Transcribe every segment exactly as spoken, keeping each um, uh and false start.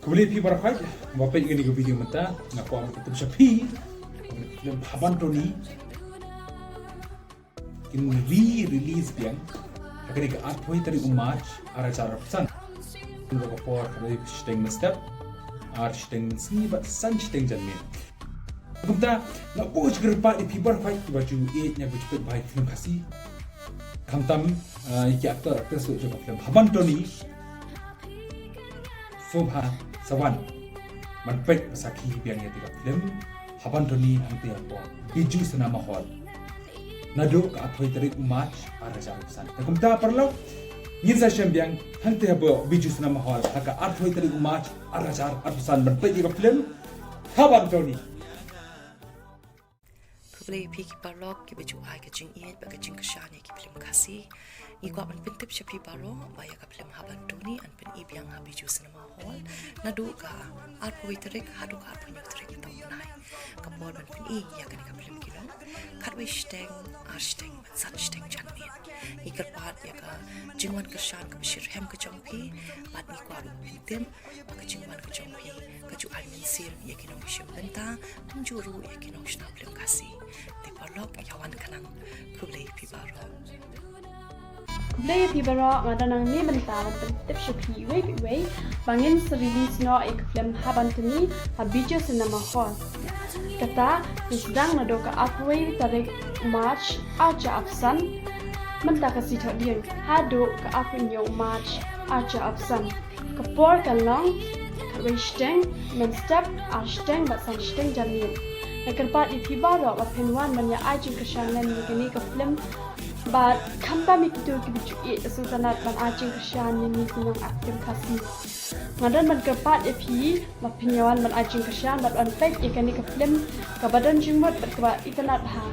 Khublei phi baroh, ba peit ïa kane ka video mynta. Nga kwah ban pyntip sha phi, ka film Haban Tony kin re-release biang ha kane ka arphew tarik u March, ar hajar arphew san. Ka por khatwei shiteng mynstep, ar shiteng mynsngi bad san shiteng janmiet. Kumta nga buh sha kyrpad ïa phi baroh kiba ju ïeit, ïa kiba ju peit bha ïa ka film Khasi, khamtam ïa ki actor actress jong ka film Haban Tony, sngewbha sa wan ban peit bad sakhi biang ïa ka film Haban Tony hangtei hapoh Bijou Cinema Hall naduh ka arphew tarik u March, ar hajar arphew san. Te kumta paralok, ngin sa ïashem biang hangtei hapoh Bijou Cinema Hall ha ka arphew tarik u March, ar hajar arphew san ban peit ïa ka film Haban Tony. Khublei phi ki paralok kiba ju ai ka jingïeit bad ka jingkyrshan ïa ki film Khasi. Ngi kwah ban pyntip sha phi baroh ba ïa ka film Haban Tony yn pyni biang ha Bijou Cinema Hall naduh ka arphew tarik haduh ka arphew hynñiew tarik mynta u bnai. Ka por ban pyni ïa kane ka film ki long khatwei shiteng, ar shiteng bad san shiteng janmiet. Ngi kyrpad ïa ka jingwan kyrshan kaba shitrhem ka jong phi bad ngi kwah ruh ban pyntip ba ka jingwan ka jong phi ka ju ai mynsiem ïa ki nongshim bynta, kumjuh ruh ïa ki nongshna film Khasi. Te paralok, ïa wan khnang. Khublei phi baroh. Khublei phi baroh, nga don hangne mynta ban pyntip sha phi iwei pa iwei ba ngin sa release noh ïa ka film Haban Tony ha Bijou Cinema Hall. Kata ka sdang naduh ka arphew tarik March, ar hajar arphew san, mynta ka sngi Thohdieng, haduh ka arphew hynñiew March, ar hajar arphew san. Ka por kan long khatwei shiteng mynstep, ar shiteng bad san shiteng janmiet. Nga kyrpad ïa phi baroh ba phin wan ban ïa ai jingkyrshan lem ïa kane ka film bad khamtam ïa kito kiba ju ïeit, sngewtynnat ban ai jingkyrshan ïa ngi ki nong actor Khasi. Nga don ban kyrpad ïa phi ba phin ïa wan ban ai jingkyrshan bad wan peit ïa kane ka film kaba don jingmut bad kaba itynnat bha.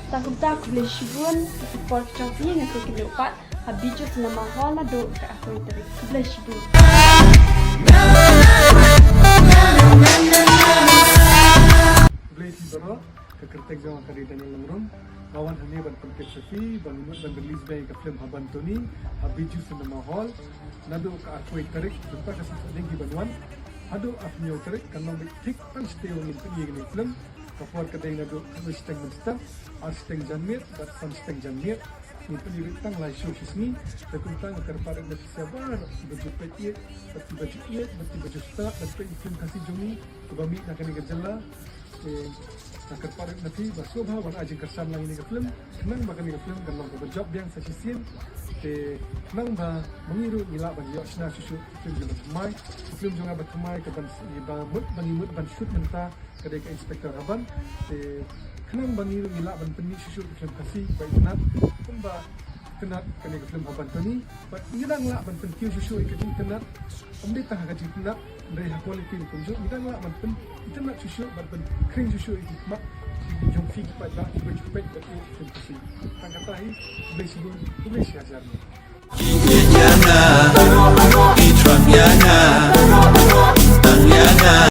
Tang kumta, khublei shibun ïa ka support ka jong phi. Ngin sa ïakynduh pat ha Bijou Cinema Hall naduh ka arphew tarik. Khublei shibun. Khublei phi baroh, ka kyrteng jong nga ka dei Daniel Nongrum. Nga wan hangne ban pyntip sha phi ba ngin mut ban release biang ïa ka film Haban Tony ha Bijou Cinema Hall naduh ka arphew tarik, mynta ka sngi Thohdieng kiban wan, haduh arphew hynñiew tarik. Kan long beit thik san shiteng ba ngin pyni ïa kane ka film. Ka por ka dei naduh khatwei shiteng mynstep, ar shiteng janmiet bad san shiteng janmiet. Ngin pyni beit tang lai show shi sngi. Te kumta nga kyrpad ïa phi baroh kiba ju peit ïeit bad kiba ju ïeit bad kiba ju stad ban peit ïa ki film Khasi jong ngi kiba mih na kane ka jylla. Te nga kyrpad ïa phi ba sngewbha wan ai jingkyrshan lang ïa kane ka film, khnang ba kane ka film kan long kaba jop biang sa shisien. Te khnang ba ma ngi ruh ngi lah ban ïoh shna shuh shuh ki film kiba thymmai. Ki film jong nga ba thymmai kaba ngi mut, ba ngi mut ban shoot mynta ka dei ka Inspector Haban. Te khnang ba ngi ruh ngi lah ban pynmih shuh shuh ki film Khasi ba itynnat, kumba itynnat kane ka film Haban Tony. Bad ngi dang lah ban pynkiew shuh shuh ïa ka jingtynnat, ym dei tang ha ka jingtynnat, hynrei ha quality ruh kumjuh. Ngi dang lah ban pyn, itynnat shuh shuh bad pynkhring shuh shuh ïa ki khmat ki jong phi ki paidbah kiba ju peit bad ïeit ki film Khasi. Tang kata hi, khublei shibun, khublei shihajar.